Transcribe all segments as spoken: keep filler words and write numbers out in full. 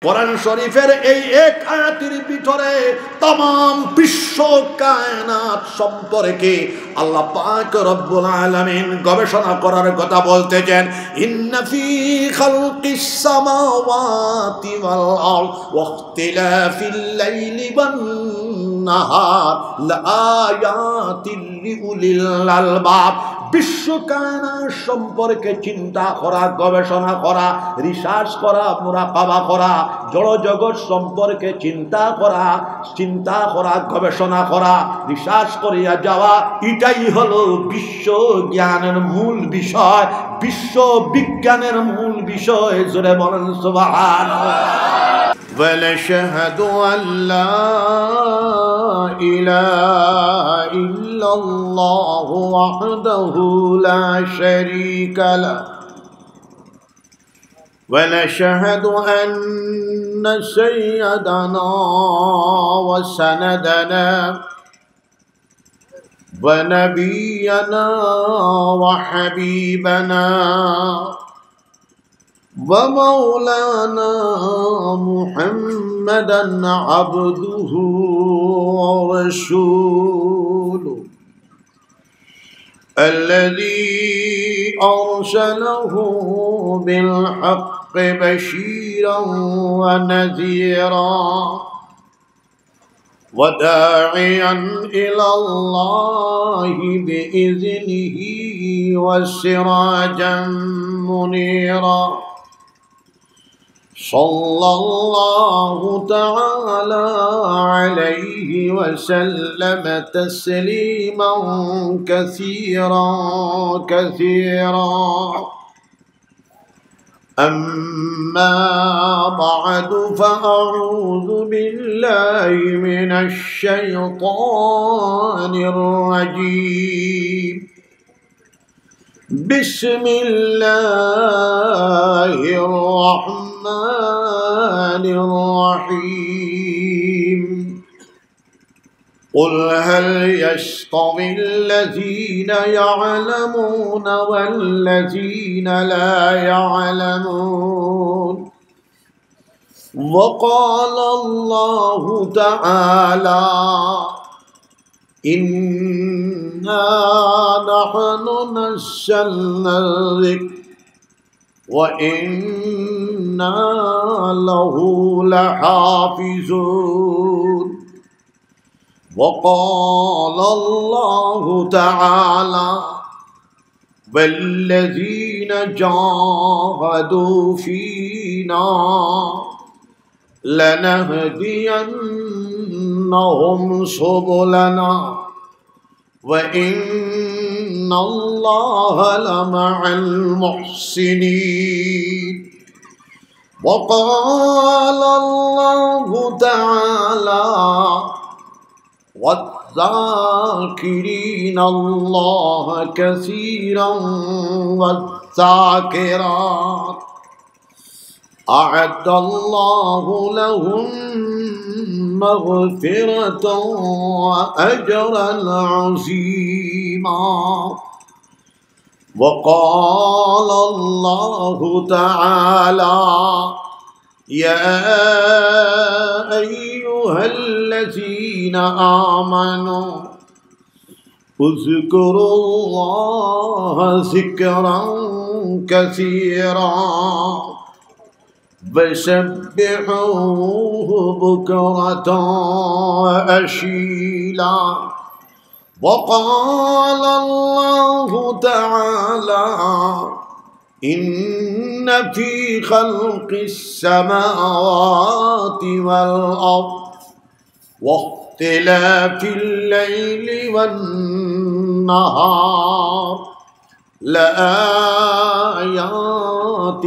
কোরআন শরীফের এই এক আয়াতের ভিতরে তামাম বিশ্ব কায়নাত সম্পর্কে আল্লাহ পাক রব্বুল আলামিন গবেষণা করার কথা বলতেছেন। ইন্না ফি খালকিস সামাওয়াতি ওয়াল আরদ ওয়াখতিলাফিল লাইলি ওয়ান নাহার লাআয়াতিল লিউলিল আলবাব। বিশ্ব কায়নাত সম্পর্কে চিন্তা করা, গবেষণা করা, রিসার্চ করা, মুরাকাবা করা, জড় জগৎ সম্পর্কে চিন্তা করা, চিন্তা করা, গবেষণা করা, রিসার্চ করিয়া যাওয়া, এটাই হলো বিশ্ব জ্ঞানের মূল বিষয়, বিশ্ব বিজ্ঞানের মূল বিষয়। জোরে বলেন সুবহানাল্লাহ। ونشهد أن لا إله إلا الله وحده لا شريك له، ونشهد أن سيدنا وسندنا ونبينا وحبيبنا ومولانا محمدا عبده ورسوله، الذي أرسله بالحق بشيرا ونذيرا، وداعيا إلى الله بإذنه وسراجا منيرا. صلى الله تعالى عليه وسلم تسليما كثيرا كثيرا. أما بعد، فأعوذ بالله من الشيطان الرجيم. بسم الله الرحمن الرحيم. قل هل يستوي الذين يعلمون والذين لا يعلمون؟ وقال الله تعالى: إنا نحن نزلنا الذكر وإنا له لحافظون. وقال الله تعالى: والذين جاهدوا فينا لنهدينهم سبلنا وإن الله لمع المحسنين. وقال الله تعالى: والذاكرين الله كثيرا والذاكرات أعد الله لهم مغفرة وأجرا عظيما. وقال الله تعالى: يا أيها الذين آمنوا اذكروا الله ذكرا كثيرا وسبحوه بكرة وأصيلا. وقال الله تعالى: إن في خلق السماوات والأرض واختلاف الليل والنهار لآيات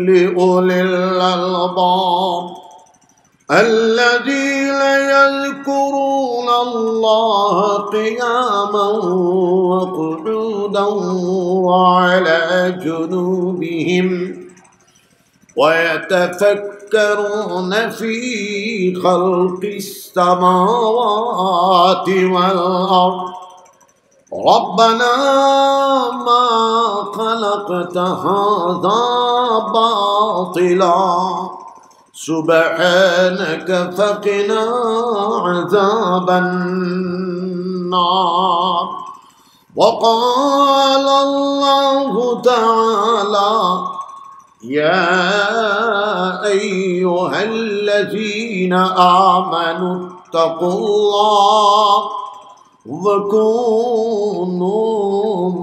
لأولي الألباب الذين يذكرون الله قياما وقعودا وعلى جنوبهم ويتفكرون في خلق السماوات والأرض ربنا ما خلقت هذا باطلا سبحانك فقنا عذاب النار. وقال الله تعالى: يا أيها الذين آمنوا اتقوا الله وكونوا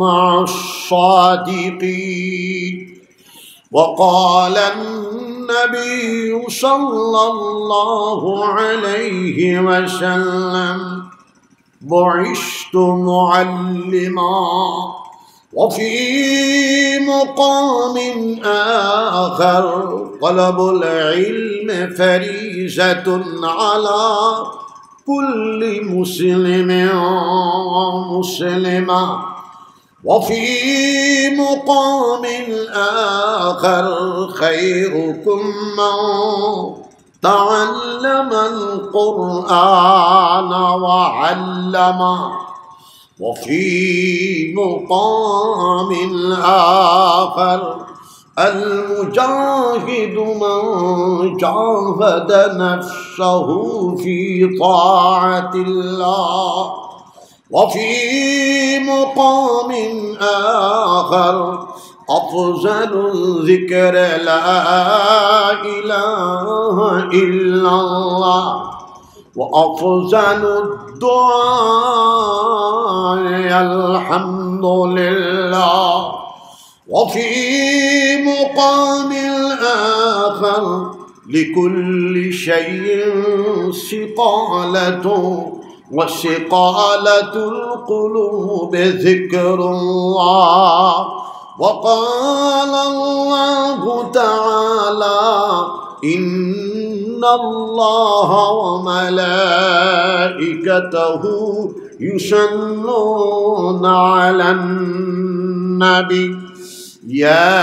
مع الصادقين. وقال النبي صلى الله عليه وسلم: بعثت معلما. وفي مقام آخر: طلب العلم فريضة على كل مسلم ومسلمة. وفي مقام آخر: خيركم من تعلم القرآن وعلمه. وفي مقام آخر: المجاهد من جاهد نفسه في طاعة الله. وفي مقام آخر: أفضل الذكر لا إله إلا الله، وأفضل الدعاء الحمد لله. وفي مقام آخر: لكل شيء صقالة، وصقالة القلوب ذكر الله. وقال الله تعالى: إن الله وملائكته يصلون على النبي، يا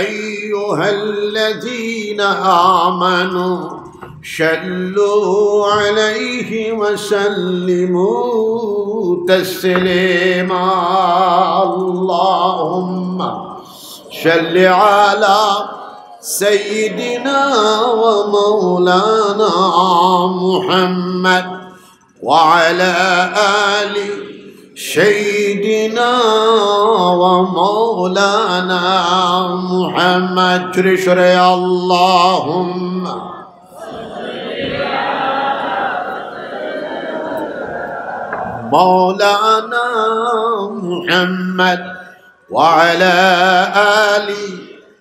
أيها الذين آمنوا صلوا عليه وسلموا تسليما. اللهم صل على سيدنا ومولانا محمد وعلى آل سيدنا ومولانا محمد. জোরে সোরে اللهم مولانا محمد وعلى آل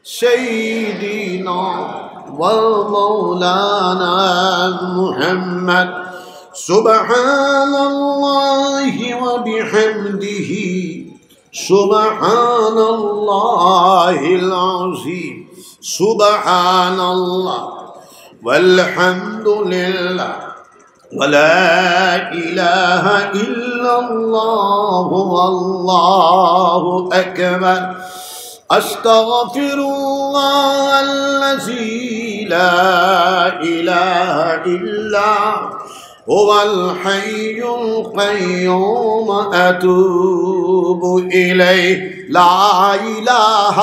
سيدنا ومولانا محمد. سبحان الله وبحمده، سبحان الله العظيم، سبحان الله والحمد لله، ولا إله إلا الله، والله أكبر. أستغفر الله الذي لا إله إلا هو الحي القيوم أتوب إليه. لا إله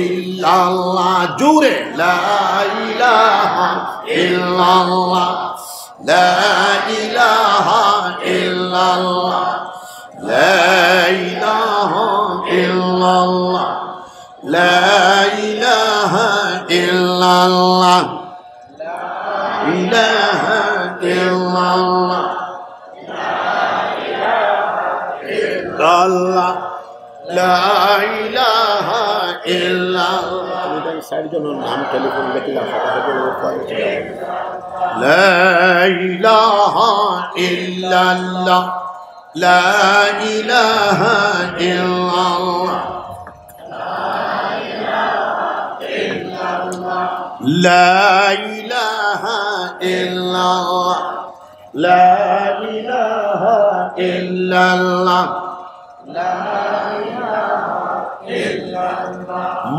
إلا الله. জোরে. لا إله إلا الله. لا إله إلا الله. لا إله إلا الله. لا إله إلا الله. لا إله إلا الله. إلا الله. لا إله إلا الله. আমি তাই চারজনের নাম টেলিফোন দেখি না, ফাটা ফাটি করে কয়েক জন। لا إله إلا الله. لا إله إلا الله. لا إله إلا الله. لا إله إلا الله. لا إله إلا الله.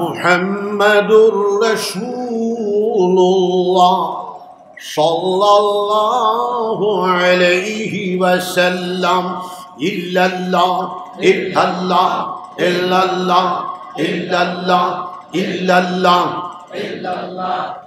محمد رسول الله صلى الله عليه وسلم. إلا الله، إلا الله، إلا الله، إلا الله، إلا الله، إلا الله.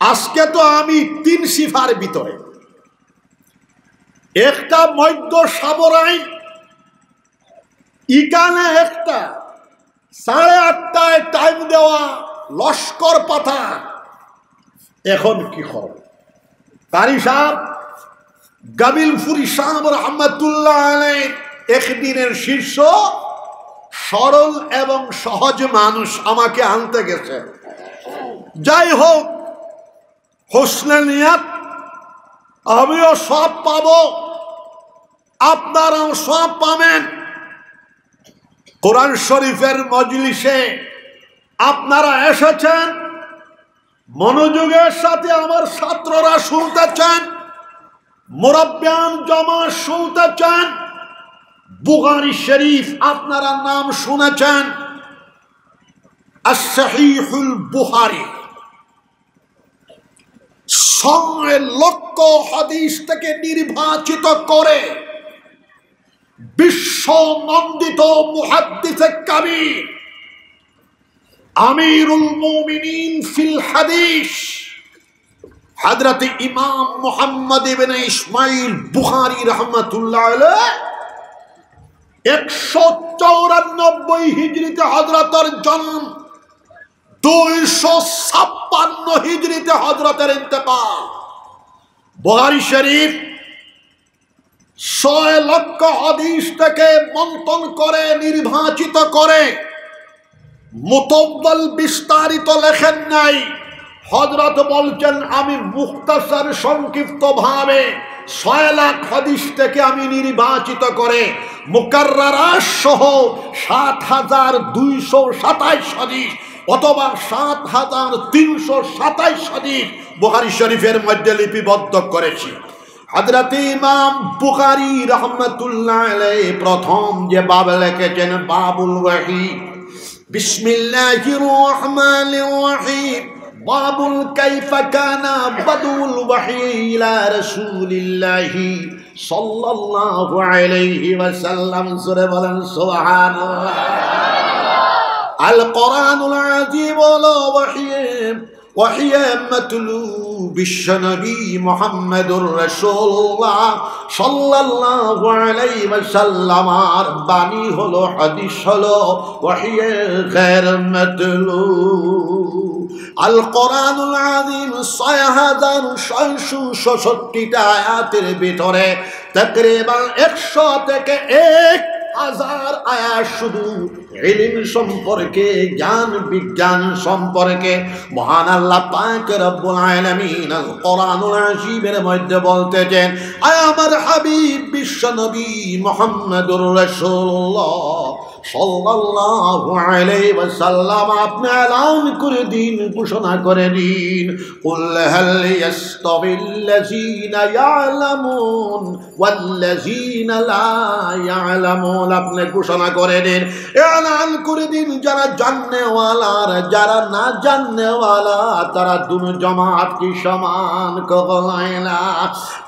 আজকে তো আমি তিন সিফার ভিতরে, একটা মধ্য সাবরাইন, ইকানে একটা, সাড়ে আটটায় টাইম দেওয়া, লস্কর পাতা। এখন কি খবর? কারি সাহেব, গাবিলপুরি সাহেব রহমতুল্লাহ আলাইহির একদিনের শিষ্য, সরল এবং সহজ মানুষ, আমাকে আনতে গেছে। যাই হোক, হোসনে নিয়াত, আমিও সব পাবো, আপনারাও সব পাবেন। কোরআন শরীফের মজলিসে আপনারা এসেছেন, মনোযোগের সাথে আমার ছাত্ররা শুনতেছেন, মুরব্বিয়ান জমা শুনতেছেন। বুখারী শরীফ আপনারা নাম শুনেছেন, আস-সহিহুল বুখারী, ছয় লক্ষ হাদিস থেকে নির্বাচিত করে বিশ্ব নন্দিত মুহাদ্দিসে কাবীর, আমিরুল মুমিনিন ফিল হাদিস, হযরত ইমাম মুহাম্মদ ইবনে ইসমাইল বুখারী রহমাতুল্লাহ আলাইহি, একশো চৌরানব্বই হিজরিতে হযরতের জন্ম, দুইশো ছাপ্পান্ন হিজরিতে হযরতের ইন্তেকাল। বুখারী শরীফ ছয় লক্ষ হাদিস থেকে মন্থন করে নির্বাচিত করে মুতব্বল বিস্তারিত লেখেন নাই। হযরত বলছেন, আমি মুখতাসর সংক্ষিপ্তভাবে ছয় লাখ হাদিস থেকে আমি নির্বাচিত করে মুকাররার সহ সাত হাজার দুইশো সাতাইশ হাদিস অথবা সাত হাজার তিনশো সাতাইশ হাদিস বুখারী শরীফের মধ্যে লিপিবদ্ধ করেছি। হযরত ইমাম বুখারী রহমাতুল্লাহ আলাইহি প্রথম যে বাব লিখেছেন, বাবুল ওয়াহি। বিসমিল্লাহির রহমানির রহিম। বাবুল কাইফা কানা বাদউল ওয়াহি ইলা রাসূলিল্লাহি সাল্লাল্লাহু আলাইহি ওয়াসাল্লাম। জোরে বলেন সুবহানাল্লাহ। আল কোরআনুল আজিম হলো ওয়াহি, ওয়াহি মাতলু বিশ্বনবী মুহাম্মদুর রাসূলুল্লাহ সাল্লাল্লাহু আলাইহি ওয়াসাল্লাম। আর বাণী হলো, হাদিস হলো ওয়াহি গায়র মাতলু। আল কোরআনুল আজিম ছয় হাজার ছয়শো ছষট্টিটা আয়াতের ভিতরে তাকরিবান একশো থেকে এক হাজার আয়াত শুধু ইলম সম্পর্কে, জ্ঞান বিজ্ঞান সম্পর্কে। মহান আল্লাহ পাক রব্বুল আলামিন আল কোরআনুল আজিমের মধ্যে বলতেছেন, আয় আমার হাবিব বিশ্বনবী মুহাম্মদুর রাসূলুল্লাহ সাল্লাল্লাহু আলাইহি ওয়াসাল্লাম, আপনি এলান করে দিন, ঘোষণা করে দিন, কুল হাল ইয়াস্তাবিল্লাযীনা ইয়ালামুন ওয়াল্লাযীনা লা ইয়ালামুন। আপনি ঘোষণা করে দিন, এলান করে দিন, যারা জাননেওয়ালা আর যারা না জাননেওয়ালা, তারা দুনো জমাত কি সমান? কখনোই না।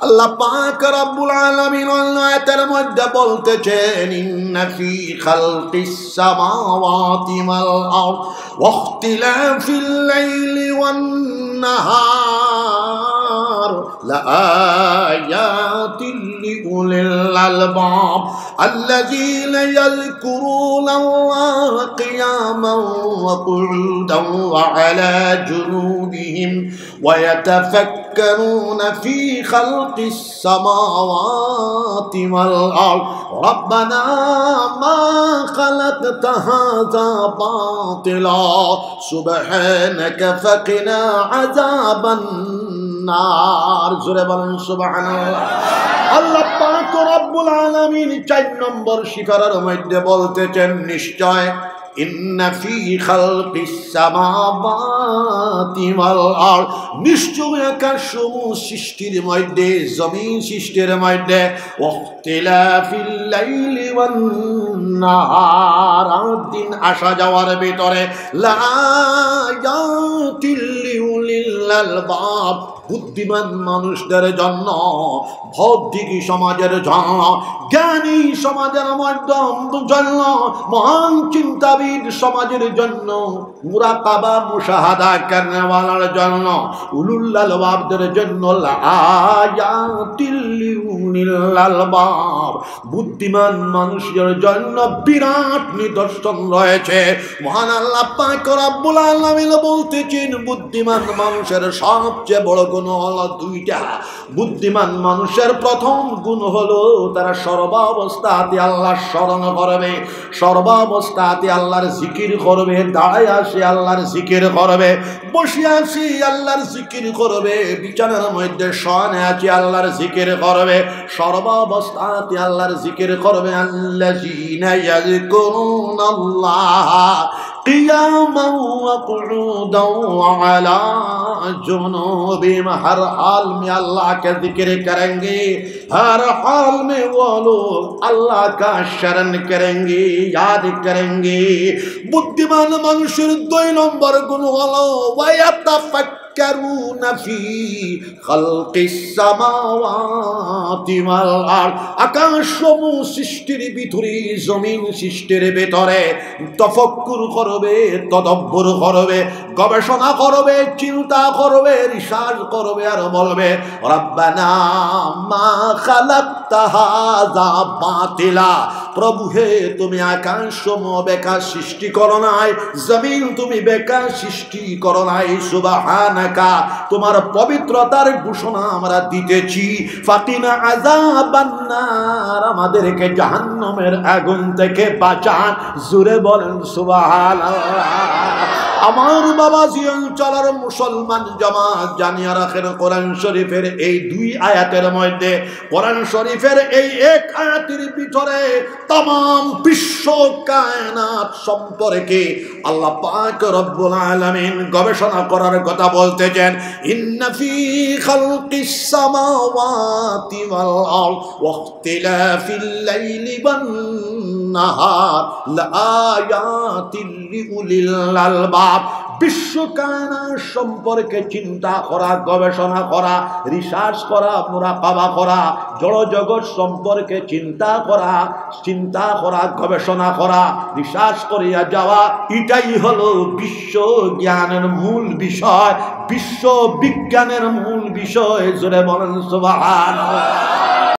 আল্লাহ পাক রব্বুল আলামিন অন্য আয়াতের মধ্যে বলতেছেন, ইন্না ফি খালকিস সামাওয়াতি ওয়াল আরদ ওয়াখতিলাফিল লাইলি ওয়ান নাহার লাআয়াতিল লিউলিল আলবাব আল্লাযীনা ইয়াযকুরুনাল্লাহা কিয়ামান ওয়া কুউদান ওয়া আলা জুনুবিহিম ওয়া ইয়াতাফাক্কারুনা ফি খালকিস সামাওয়াতি ওয়াল আরদ রাব্বানা মা খালাকতা হাযা বাতিলা সুবহানাকা ফাকিনা আযাবান নার। জোরে বলেন সুবহানাল্লাহ। আল্লাহ পাক রব্বুল আলামিন চার নম্বর সিফারার মধ্যে বলতেছেন, নিশ্চয়, ইন্না ফি খালকিস সামাওয়াতি ওয়াল আরদ, নিশ্চয় আকাশ সমূহ সৃষ্টির মধ্যে, জমিন সৃষ্টির মধ্যে, ওয়াখতিলাফিল লাইলি ওয়ান নাহার, রাত দিন আসা যাওয়ার ভিতরে, লাআয়াতিল লিউলিল আলবাব, বুদ্ধিমান মানুষদের জন্য, বৌদ্ধিক সমাজের জন্য, জ্ঞানী সমাজের মধ্যম জন্য, মহান চিন্তাবিদ সমাজের জন্য, মুরাকাবা মুশাহাদা করনেওয়ালার জন্য, উলুল আলবাবদের জন্য, লাআয়াতিল লিউলিল আলবাব, বুদ্ধিমান মানুষের জন্য বিরাট নিদর্শন রয়েছে। মহান আল্লাহ পাক রব্বুল আলামিন বলতেছেন, বুদ্ধিমান মানুষের সবচেয়ে বড় গুণ হলো দুইটা। বুদ্ধিমান মানুষের প্রথম গুণ হলো তারা সর্বাবস্থাতে আল্লাহর স্মরণ করবে, সর্বাবস্থাতে আল্লাহর জিকির করবে, দাঁড়ায় আছে আল্লাহর জিকির করবে, বসে আছি আল্লাহর জিকির করবে, বিছানার মধ্যে শয়নে আছি আল্লাহর জিকির করবে, সর্বাবস্থাতে আল্লাহর জিকির করবে। আল্লাযীনা ইয়াযকুরুনাল্লাহা কিয়ামান ওয়া কুউদান ওয়া আলা জুনুবিহিম, হর হাল মে আল্লাহ কা জিকির করেঙ্গে, হর হাল মে ও লোগ আল্লাহ কা স্মরণ করেঙ্গে, ইয়াদ করেঙ্গে। বুদ্ধিমান মানুষের দুই নম্বর গুণ হলো, ওয়া ইয়াতাফাক্কারুনা ফি খালকিস সামাওয়াতি ওয়াল আরদ, আকাশ সমূহ সৃষ্টির ভিতরে, জমিন সৃষ্টির ভিতরে তফক্কুর করবে, তদব্বুর করবে, গবেষণা করবে, চিন্তা করবে, research করবে, আর বলবে, রব্বানা মা খালাকতা হাযা বাতিলা, প্রভু হে, তুমি আকাশ সমূহ বেকার সৃষ্টি করো নাই, জমিন তুমি বেকার সৃষ্টি করো নাই। সুবহানাকা, তোমার পবিত্রতার ঘোষণা আমরা দিতেছি। ফাকিনা আযাবান নার, আমাদেরকে জাহান্নামের আগুন থেকে বাঁচান। জোরে বলেন সুবহানাল্লাহ। আমার বাবা, জি অঞ্চলের মুসলমান জামাত, জানিয়া রাখেন, কোরআন শরীফের এই দুই আয়াতের মধ্যে, কোরআন শরীফের এই এক আয়াতের ভিতরে তামাম বিশ্ব কায়নাত সম্পর্কে আল্লাহ পাক রব্বুল আলামিন গবেষণা করার কথা বলতেছেন। ইন্না ফি খালকিস সামাওয়াতি ওয়াল আরদ ওয়াখতিলাফিল লাইলি ওয়ান নাহার লাআয়াতিল লিউলিল আলবাব। বিশ্ব কায়নাত সম্পর্কে চিন্তা করা, গবেষণা করা, research করা, মুরাকাবা করা, জড়জগৎ সম্পর্কে চিন্তা করা, চিন্তা করা, গবেষণা করা, research করিয়া যাওয়া, এটাই হলো বিশ্ব জ্ঞানের মূল বিষয়, বিশ্ব বিজ্ঞানের মূল বিষয়। জোরে বলেন সুবহানাল্লাহ।